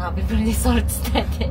А би бүр нэг сурцтай тий.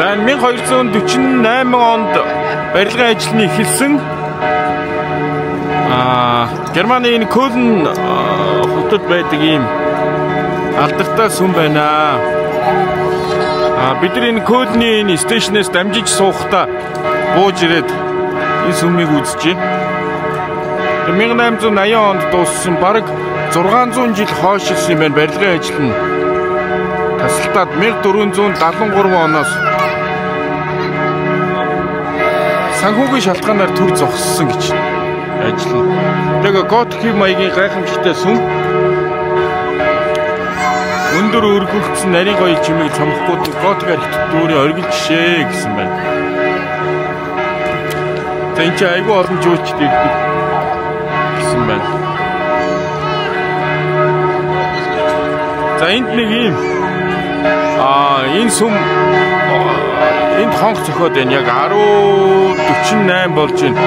За 1248 онд барилгын ажил нь эхэлсэн. Германы энэ Кёльн хотод байдаг ийм алдартай сүм байна. Бид нар энэ Кёльний энэ стейшнээс дамжиж суухдаа бууж ирээд энэ сүмийг үзэж байна. 1880 онд дууссан, бараг 600 жил хойшилсан юм байна барилгын ажил нь. Тасалтаад 1473 оноос санхүүгийн шалтгаанаар төр зогссон гэж ажил нь. Тэгээ готик маягийн гайхамшигтай сүм. Өндөр өргөгдсөн нарийн гоё чимээг цомохгүй готик архитектурын оргил жишээ гэсэн байна. За энэ чинь айгүй олон жуулчд ирдэг гэсэн байна. За энд нэг ийм энэ сүм энд хонх зохиод байна. Яг 10:48 болж байна.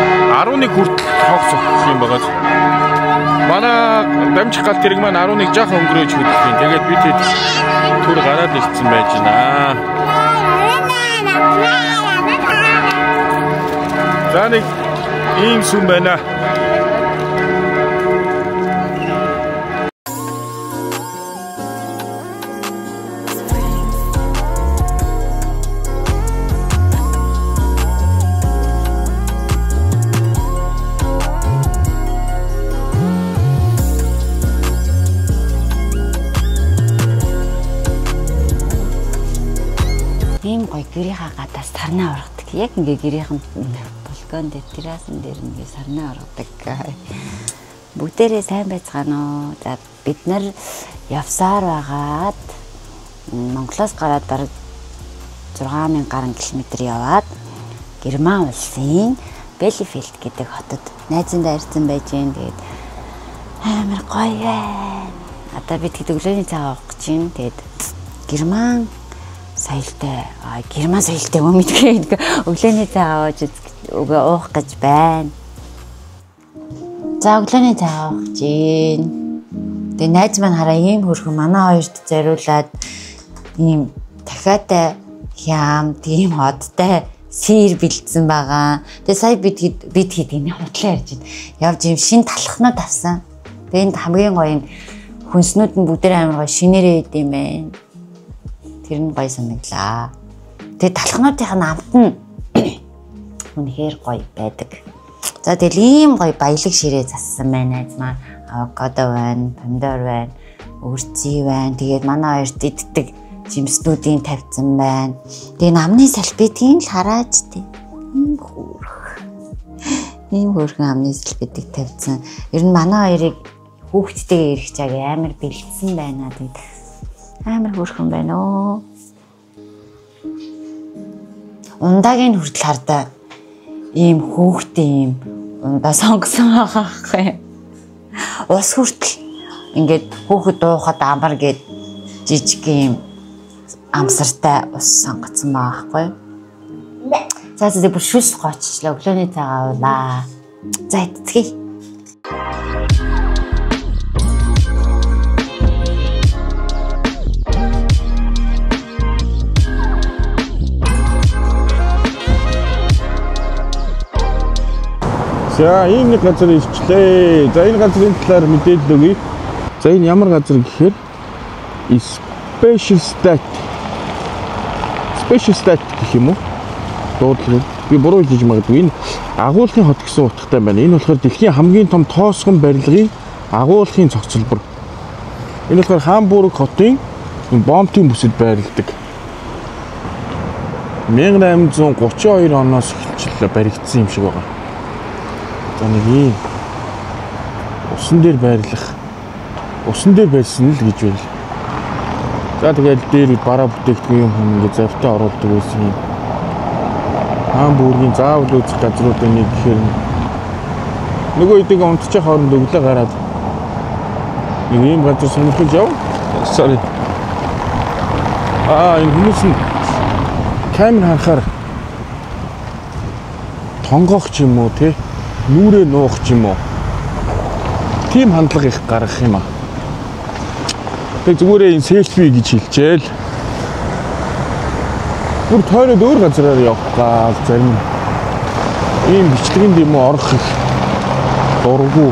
11 хүртэл хонх зохих юм байгаа. Манай дамжих галт тэрэг маань 11 жаахан өнгөрөөж хөдлөх юм. Тэгээд бид хэд түр гараад ирсэн байж байна. За нэг ийм сүм байна. Ийм гоё гэрийнхаа гадаас сарнаа ургадаг. Яг ингээ гэрийнхэн балкон дээр, террасан дээр ингээ сарнаа ургадаг. Бүгдээрээ сайн байцгаана уу? За бид нар явсаар байгаад Монголоос гараад бараг 6000 гаруй километр яваад Герман улсын Билефельд гэдэг хотод найзандаа ирсэн байж гэн. Тэгээд амар гоё байна. Одоо бид хэд өглөөний цай уух гэж байна. Тэгээд Герман соёлтой, герман соёлтой юм мэдгүй. Өглөөний цай аваад өгөө уух гэж байна. За өглөөний цай уух гэж байна. Тэгээ найз маань хараа ийм хөрхөн манай хоёрт зориулаад ийм дахиатай хям, тийм одтой сир бэлдсэн байгаа. Тэгээ сая бид хэд энэ хутлаа ярьж байна. Явж ийм шин талхнууд авсан. Тэгээ энд хамгийн гоё юм хүнснүүд нь бүгдээр амар гоё шинээрээ идэм байх. Тэр нь гоё санагдлаа. Тэгээ талхнуудынх нь амт нь үнэхээр гоё байдаг. За тэгэл ийм гоё баялаг ширээ зассан байна найз маань. Авокадо байна, помидор байна, огурци байна. Тэгээд манай хоёрт иддэг жимснүүдийн тавьсан байна. Тэгээ намны салфетийг л хараач тий. Ийм хөөрх. Ийм хөөрхөн амны салфетийг тавьсан. Ер нь манай хоёрыг хүүхдтэйгээ ирэх чаг амар бэлдсэн байна. Тэгээд амар хөөрхөн байна оо. Ундаагийн хүртэл хардаа ийм хөөхтэй ийм ундаа сонгосон байгаа байхгүй. Ус хүртэл ингээд хөөхөд дуухад амар гээд жижиг ийм амсартай ус сонгоцсон байгаа байхгүй. За за бүр шүс гооччлаа. Өглөөний цайгаа уулаа. За идцгээе. За ийм нэг газар ирчлээ. За энэ газрын талаар мэдээлэл өгье. За энэ ямар газар гэхээр Special State гэх юм уу? Дуудлага. Би буруу хэлж магадгүй. Энэ агуулгын хот гэсэн утгатай байна. Энэ болохоор дэлхийн хамгийн том тоосгон барилгын агуулгын цогцлбор. Энэ болохоор Хамбург хотын бомбын бүсэд байрладаг. 1832 оноос эхэлж баригдсан юм шиг байгаа. За нэг ийм усан дээр байрлах, усан дээр байсан л гэж байл. За тэгэл дээр бараа бүтээгдэхүүн юм хүм ингэ завтай оруулдаг байсан юм. Хамбургийн заавал үзэх газруудын нэг гэхээр нөгөө эдэг унтчих хооронд өглөө гараад нэг ийм газар сонирхож яв. Sorry. Аа энэ хүмүүс нь камер харахаар тонгоох ч юм уу те, нүрээ нуух ч юм уу. Тийм хандлага их гаргах юм аа. Тэг зүгээрээ энэ селфи гэж хэлчихээл. Бүр тойроод өөр газараар явах гал зарим ийм бичлэгэнд юм уу орох их дургу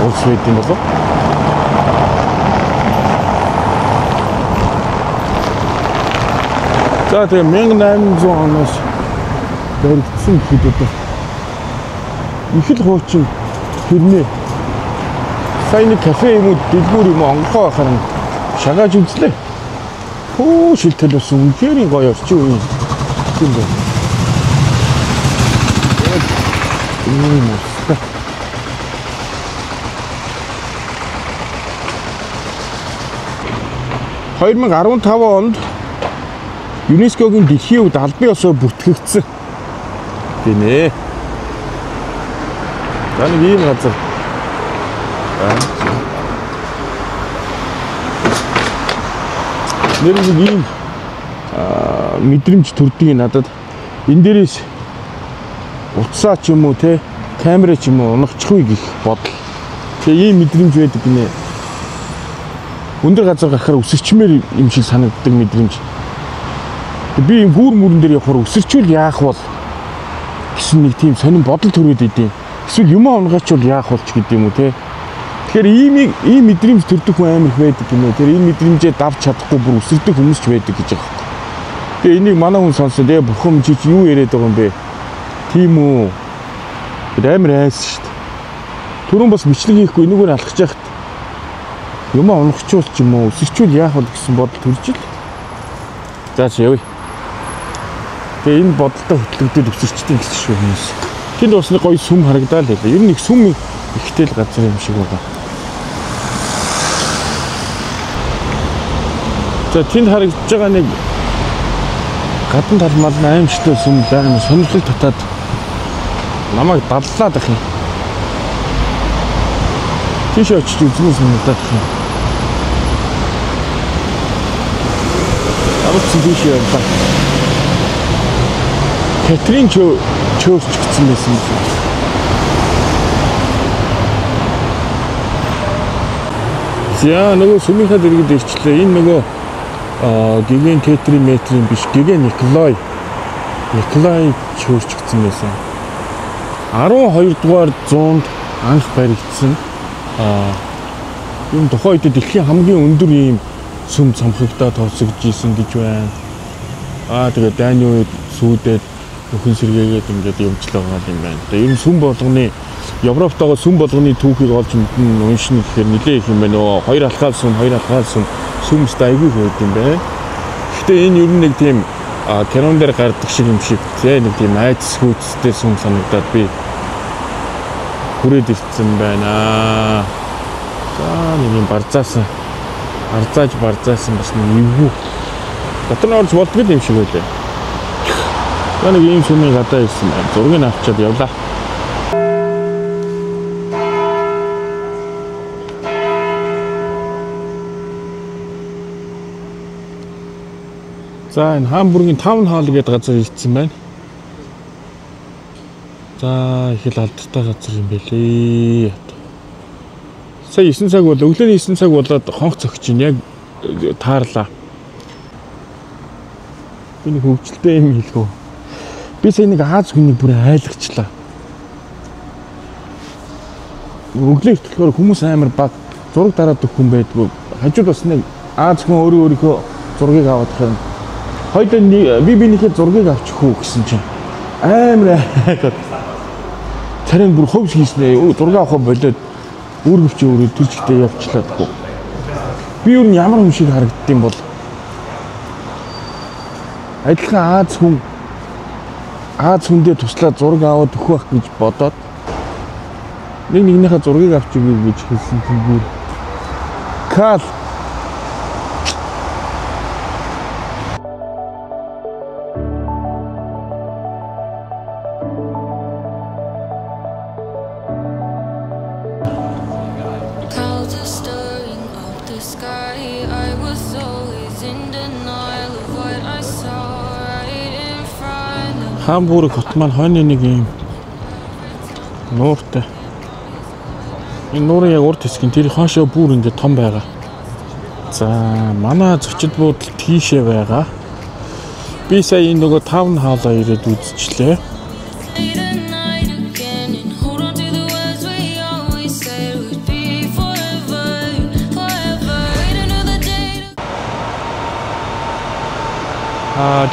улс байд юм болов. За тэгээ 1800 оноос баригдсан гэхэд одоо их л хуучин хэрнээ. Сая нэг кафе юм уу дэлгүүр юм уу онгохоо байхаар шагааж үзлээ. Хөө шилтэл бас үнэхээр гоё орчин үе юм байна. Ийм устай. 2015 онд ЮНЕСКО-гийн дэлхийн өвд албан ёсоор бүртгэгдсэн гинэ. За нэг ийм газар. Нэр нэг ийм мэдрэмж төрдөг надад. Энэ дээрээс утсаа ч юм уу те, камера ч юм уу унахчихгүй гэх бодол. Тэгээ ийм мэдрэмж байдаг гинэ. Өндөр газар гарахаар өсөрчмээр юм шиг санагддаг мэдрэмж. Би ийм гүүр мөрөн дээр явахаар өсөрчүүл яах бол гэсэн нэг тийм сонин бодол төрөөд идэв. Эсвэл юм унгаач бол яах бол ч гэдэг юм уу те. Тэгэхээр ийм мэдрэмж төрдөг хүн амар их байдаг гинэ. Тэр ийм мэдрэмжээ давж чадахгүй бүр өсөрдөг хүмүүс ч байдаг гэж байгаа юм. Тэгээ энийг манай хүн сонсоод ээ бурхан чи юу яриад байгаа юм бэ? Тийм үү? Тэр амар айсан шүү дээ. Түрүүн бас бичлэг хийхгүй энэгээр алхаж яхад юм унгачуул ч юм уу өсөрчүүл яах бол гэсэн бодол төрж ил. За чи явъя. Тэгээ энэ бодолтой хөтлөгдөд өсөрчдөг гэсэн шүү хүмүүс. Тэнд бас нэг гоё сүм харагдаал байлаа. Ер нь их сүм ихтэй л газар юм шиг байгаа. За тэнд харагдаж байгаа нэг гадна талмал нь аимшигтай сүм л амар сонирхол татаад намайг даллаад ах юм. Тийш очиж үзнэ санагдаад ах юм. Ямар ч тийш явлаа. Кэтрин Church гэсэн байсан юм. За нөгөө сүмийнхаа дэргэд ирчлээ. Энэ нөгөө гигэн Кэтрин метрийн биш, гигэн Николай Church гэсэн байсан. 12 дугаар зуунд анх баригдсан. Энэ тухайн үед дэлхийн хамгийн өндөр ийм сүм цомхогдоо тооцогдож исэн гэж байна. Аа тэгээ дайны үед сүйдээд нөхөн сэргээгээд ингээд явж л байгаа юм байна. Тэгээ ер нь сүм болгоны Европт байгаа сүм болгоны түүхийг олж мэдэн уншина гэхээр нэлээ их юм байна өө. Хоёр алхаал сүм, хоёр алхаал сүм, сүм өстой айгүй их байд юм байна. Гэхдээ энэ ер нь нэг тийм кинон дээр гардаг шиг юм шиг зэ нэг тийм айдас хүйцтэй сүм санагдаад би хүрээд ирсэн байна. За нэг юм барзаасан. Барзаасан бас нэг эвгүй. Дотор нь орж болдгоо юм шиг байлаа. За нэг ийм сүмийн гадаа ирсэн байна. Зургийг авчиад явлаа. За энэ Хамбургийн Town Hall гэдэг газар ирсэн байна. За их л алдартай газар юм байлээ. Сая 9 цаг бол өглөөний 9 цаг болоод хонх цогч чинь яг таарлаа. Би нэг хөвгөлтэй юм хэлэх үү. Би сая нэг Аз хүнийг бүр айлгачлаа. Өглөө иртэхээр хүмүүс амар баг зураг дараад өгөх хүн байдгүй. Хажууд бас нэг Аз хүн өөрөө өөрийнхөө зургийг аваад харин хоёул би биенийхээ зургийг авчих үү гэсэн чинь амар айгаад царин бүр ховс хийснэ. Зураг авах болоод үүргэвч өөрөө тэр чигтээ явчлаа гэхгүй. Би юу н ямар хүн шиг харагддсан бол адилхан Аз хүн Аз хүндээ туслаад зураг аваад өгөх байх гэж бодоод нэг нэгнийхээ зургийг авч өгье гэж хэлсэн чинь бүр кал Хамбург хот маань хойны нэг юм нууртай. Энэ нуурын яг урд хэсэг нь тэр хойшоо бүр ингээд том байгаа. За манай зочид буудал тийшээ байгаа. Би сая энэ нөгөө town hall-аа ирээд үзчихлээ.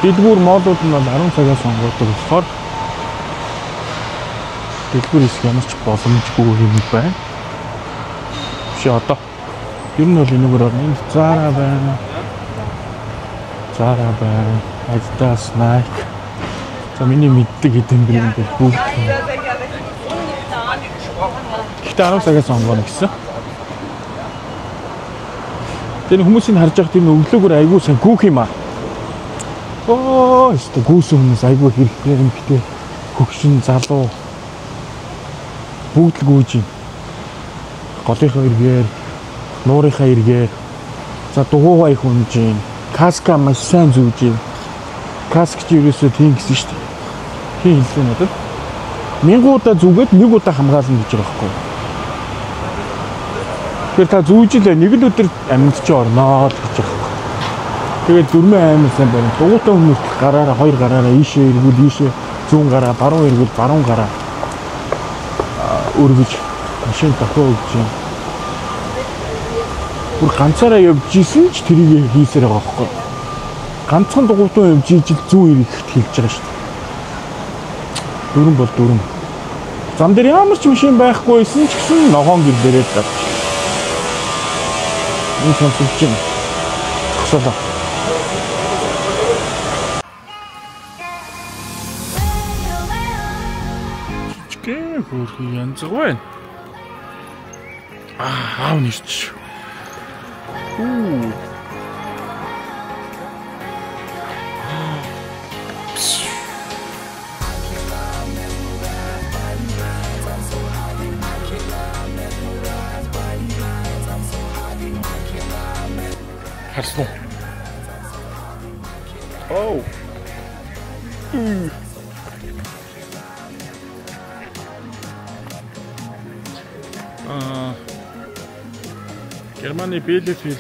Дэлгүүр молууд нь бол 10 цагаас онгоодог болохоор дэлгүүр хэсэг ямар ч боломжгүй юм байна. Биш одоо ер нь бол энэгээр орно. Энд Zara байна. Zara байна. Adidas, Nike. За миний мэддэг хэдэн брэнд бүгд. Гэхдээ 10 цагаас онгооно гэсэн. Тэр хүмүүсийг харж байхад тийм өглөөгөр айгүй сайн гүүх юм аа. Оо, өстө гүйсэн хүмүүс айгүй хэрэгтэй юм гэтээ хөгшин залуу бүгд л гүйж юм. Голынхоо эргээр, нуурынхаа эргээр за дугуугаа их унж юм. Каска маш сайн зүүж юм. Каск чи ерөөсөө тийм гэсэн шүү дээ. Тийм хэлсэн надад. 1000 удаа зүгээд нэг удаа хамгаална гэж байгаа байхгүй. Тэгэхээр та зүүж л нэг л өдөр амьд чи орноо л гэж байгаа. Тэгээд дөрмөө амар сайн байна. Дугуйтай хүмүүс гараараа хоёр гараараа ийшээ эргүүл ийшээ зүүн гараа баруун эргүүл баруун гараа өргөж машин дохио өгч юм. Бүр ганцаараа явж исэн ч тэрийг хийсээр байгаа байхгүй. Ганцхан дугуйтай явж ижил зүүн ирэхэд хэлж байгаа шүү дээ. Дөрөн бол дөрөн. Зам дээр ямар ч машин байхгүй байсан ч гэсэн ногоон гэр дээрээ авч. Энэ сонсогч юм. Зогсоолоо. Хөөрхөн янз байна. Аа, аав нэрч. Үү. Харсан уу? Оу. Германы Билефельд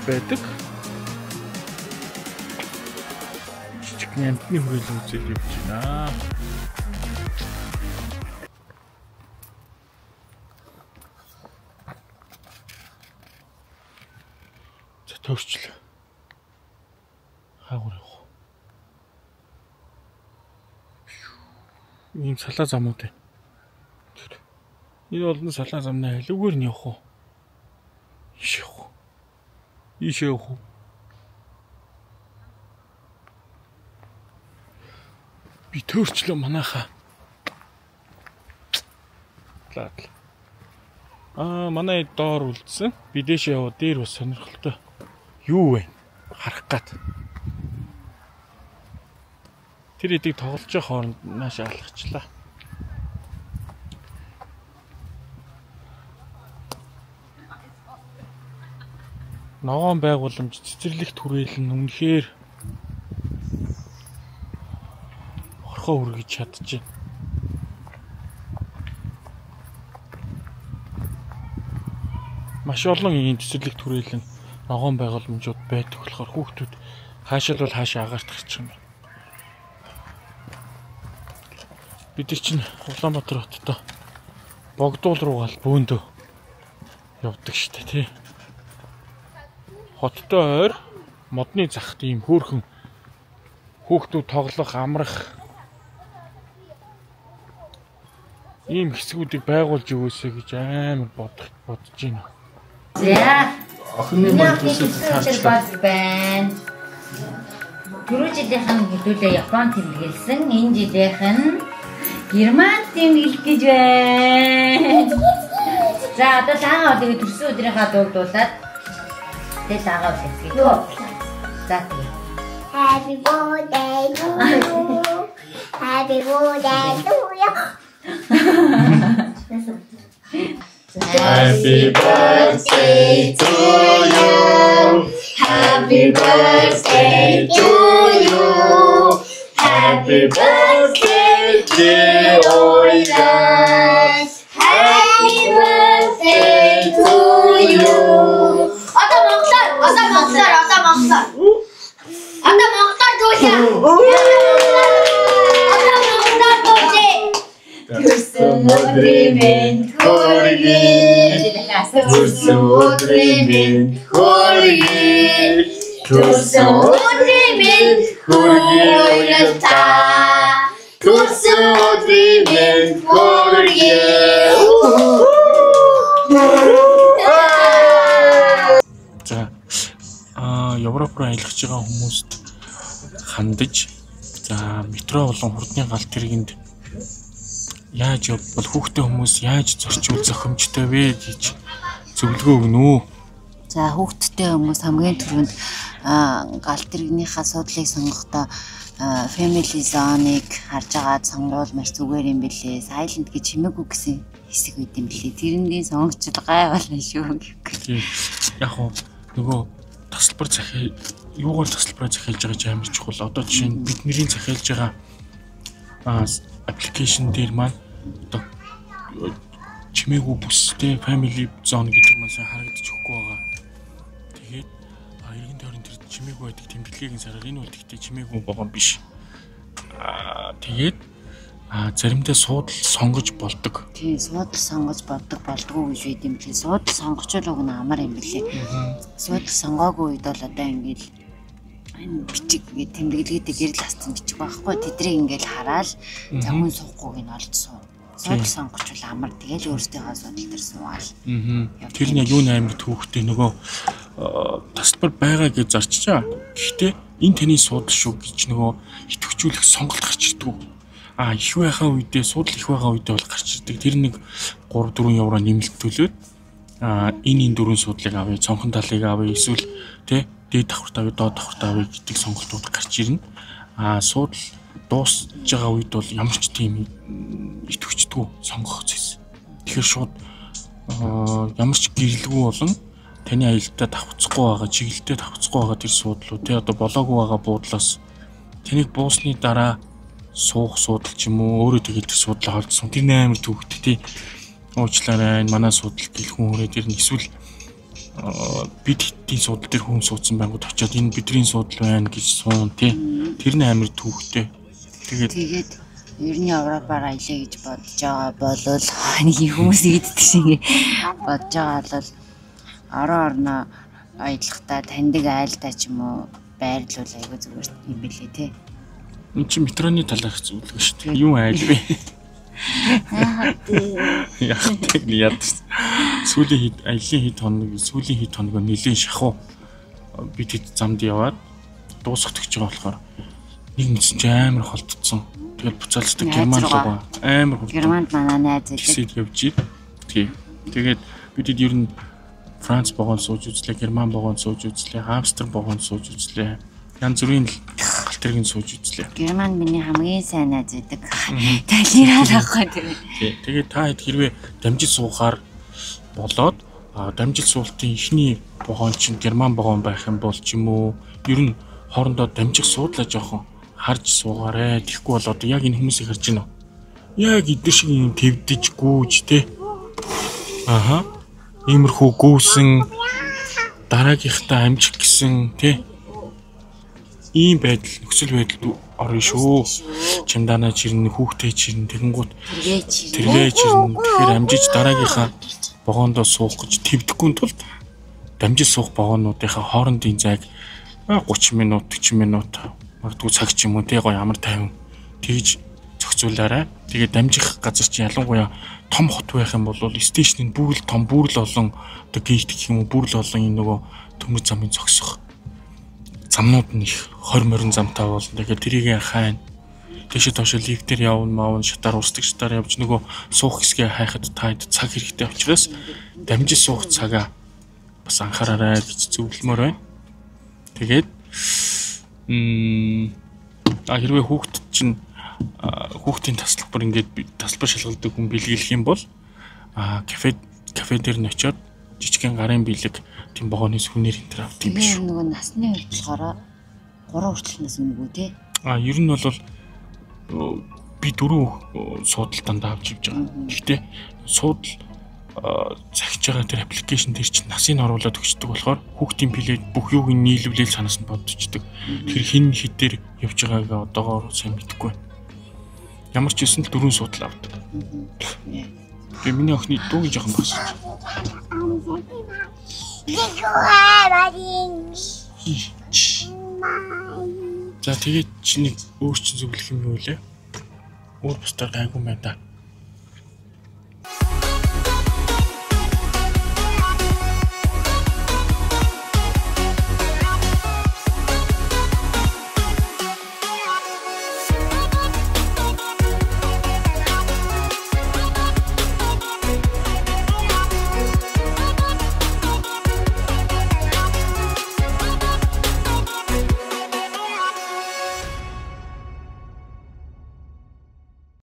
байдаг. Жижигхэн амьтны хүрээлэн үзэл явж байна. За төгсчлээ. Хаагур явах. Ийм салаа замууд байна. Энэ олон салаа замнаа алиугаар нь явах уу? Ийш явах уу? Ийш явах уу? Би төөрчлөө манайхаа. Лаад. Аа, манай доор үлдсэн. Би дээшээ яваа дээр бас сонирхолтой юу вэ? Харах гад. Тэр эдийг тоглож байгаа хооронд нааш алхачлаа. Ногоон байгууламж цэцэрлэгт хүрээлэн үнэхээр орхоо хүргэж чадчихэв. Маш олон ийм цэцэрлэгт хүрээлэн ногоон байгууламжууд байдаг болохоор хүүхдүүд хаашаа л хаашаа агаартах юм байна. Бид нар чинь Улаанбаатар хоттой Богдуул руугаал бөөндөө явдаг штэ тий. Хоттой ойр модны захт ийм хөөрхөн хүүхдүүд тоглох, амрах ийм хэсгүүдийг байгуулж өгөөсэй гэж амар бодож байна. За. Охины маань төсөөд таарчлаа. Байна. Түрүү жилийнх нь хэдүүлээ Япон тэмдэглэсэн. Энэ жилийнх нь Герман тэмдэглэх гэж байна. За одоо лаагаа үлээ төрсөн өдрийнхаа дууг дуулаад тэгэл лаагаа үлээцгээе. За тэгээ. Happy birthday to you. Happy birthday to you. Happy birthday to you. Happy birthday to you. Happy birthday dear Oya. Happy birthday to you. Одоо монголоор, одоо монголоор, одоо монголоор. Одоо монголоор дуулаа. Одоо монголоор дуулъя. Төрсөн өдрийн мэнд хүргэе. Төрсөн өдрийн мэнд хүргэе. Төрсөн өдрийн мэнд хүргэе уялтаа. Төрсөн өдрийн мэнд хүргэе. За Европ руу аялах байгаа хүмүүст хандаж, за метро болон хурдны галт тэргэнд яаж явбал хүүхдээ хүмүүс яаж зорчвол зохимжтой вэ гэж зөвлөгөө өгнө үү? За хүүхдтэй хүмүүс хамгийн түрүүнд галт тэрэгнийхээ суудлыг сонгохдоо family zone-ыг харж агаад сонгуул маш зүгээр юм бэлээ. Silent гэж чимээгүй гэсэн хэсэг байт юм бэлээ. Тэрэндийн сонгочл гай болно шүү гэхгүй. Яг хөө нөгөө тасалбар захиал юугаар тасалбараа захиалж байгаа ч амар чухал. Одоо жишээ нь бидний захиалж байгаа аппликейшн дээр маань одоо чимээгүй бүстэй family zone гэдэг маань сайн харагдаж өгөхгүй байгаа. Тэгээд эргэн тойрон тэр чимээгүй байдаг тэмдэглэгийг нь сараар энэ бол тэгтээ чимээгүй байгаа юм биш. Тэгээд заримдаа суудал сонгож болдог. Тийм, суудал сонгож болдог болдгоо гэж байд юм лээ. Суудал сонгочвол уг нь амар юм бэлээ. Суудал сонгоогүй үед бол одоо ингээл энэ бичиг ингээд тэмдэглэгээтэй гэрэл асцсан бичиг байхгүй. Тэдрийг ингээл хараал за хүн суухгүй нь олж суу. Суудал сонгочвол амар. Тэгэл өөрсдийнхөө суудал дээр суугаал. Тэр нь яг юу амар түүхтэй нөгөө тасалбар байгаа гэж зарчжаа. Гэхдээ энэ таны суудал шүү гэж нөгөө идэвхжүүлэх сонголт гарч ирдэг. Их байхаа үедээ суудал их байгаа үедээ бол гарч ирдэг. Тэр нэг 3 4 евро нэмэлт төлөөд энэ дөрвөн суудлыг авъя, цонхон талыг авъя, эсвэл тэ дээд давхарт авъя, доод давхарт авъя гэдэг сонголтууд гарч ирнэ. Суудал дуусж байгаа үед бол ямар ч тийм идэвхждэггүй сонгох зэс. Тэгэхээр шууд ямар ч гэрэлгүй болон таны аялалдаа давхцахгүй байгаа, чиглэлдээ давхцахгүй байгаа тэр суудлууд тэ одоо болоогүй байгаа буудлаас таныг буусны дараа суух суудал ч юм уу өөрөө тэгэл тэр суудлаа холдсон. Тэр амар төвхтэй тий. Уучлаарай энэ манай суудал гэл хүн хүрээд ирнэ. Эсвэл бид хэдийн суудал дээр хүн суудсан байнгут очиод энэ бидний суудал байна гэж суун тий. Тэр нь амар төвхтэй. Тэгээд ер нь Европоор аялаа гэж бодож байгаа болвол нэг хүмүүс иддэг шиг бодож байгаа бол орон орноо аялахдаа таньдаг айлдаа ч юм уу байрлуул айгүй зүгээр юм бэлээ тий. Энд чи метроны талаарх зөвлөгөө шүү дээ. Юу айл вэ? Яг тэг яд. Сүүлийн хэд аялын хэд хоног, сүүлийн хэд хоногоо нэлээд шахуу бид хэд замд яваад дуусгах гэж байгаа болохоор нэг мэдсэн чи амар холдсон. Тэгэл буцаалцдаг Герман руу амар хурдан. Германд манай найз байдаг. Явж. Тий. Тэгээд бид хэд ер нь Франц вагон сууж үзлээ, Герман вагон сууж үзлээ, Амстер вагон сууж үзлээ. Янз бүрийн л галт тэрэг нь сууж үзлээ. Герман миний хамгийн сайн найз байдаг. Талираа авахгүй тэр. Тий. Тэгээд та хэд хэрвээ дамжил суухаар болоод дамжил суултын эхний вагон чинь Герман вагон байх юм бол ч юм уу ер нь хоорондоо дамжих суудлаа жоохон харж суугаарэ. Тэгэхгүй бол одоо яг энэ хүмүүсийг харж байна уу? Яг эдгээр шиг юм твдэж гүүж те. Аха. Иймэрхүү гүүсэн дараагийнхтаа амжих гэсэн те. Ийм байдал нөхцөл байдалд орно шүү. Чамдаанаа чирнэ, хүүхдээ чирнэ, тэгэнгүүт тэргээ чирнэ. Тэгэхээр амжиж дараагийнхаа вагондоо суух гэж твдэхгүй тулд Дамжиж суух вагонуудынхаа хоорондын зайг 30 минут, 40 минут, магадгүй цаг ч юм уу тий гоё амар тайван тэгж зохицуулаарай. Тэгээд дамжих газар чинь ялангуяа том хот байх юм бол station нь бүр л том, бүр л олон одоо gate гэх юм уу, бүр л олон энэ нөгөө төмөр замын зогсох замнууд нь их 20 морин замтай болно. Тэгээд тэрийг хайна. Тийшээ доошо лифтээр явна, маавна, шатаар урсдаг шатаар явж нөгөө суух хэсгээ хайхад таад цаг хэрэгтэй учраас дамжиж суух цагаа бас анхаараарай гэж зөвлөмөр байна. Тэгээд хэрвээ хүүхэд чинь хүүхдийн тасалбар ингээд тасалбар шалгалдаг хүн бэлгэлэх юм бол кафе дээр нь очиод жижигхэн гарын бэлэг тийм вагоны сүнээр энэ төр авдаг юм биш үү? Нөгөө насны хувьд болохоор 3 хүртэл нас үнэгүй тий. Ер нь бол би 4 суудал дандаа авч явж байгаа. Гэхдээ суудал захиж байгаа тэр аппликейшн дээр чинь насыг оруулаад өгчдөг болохоор хүүхдийн билет бүх юуг нь нийлүүлээл цаанаас нь бодчихдаг. Тэр хин хитээр явж байгааг одоогоор сайн мэдэхгүй байна. Ямар ч байсан л 4 суудал авдаг. Тэгээ миний охины дуугийн жоохон багсаж. За тэгээд чи нэг өөр чинь зөвлөх юм юу лээ? Өөр бусдаар гайгүй юм байна да.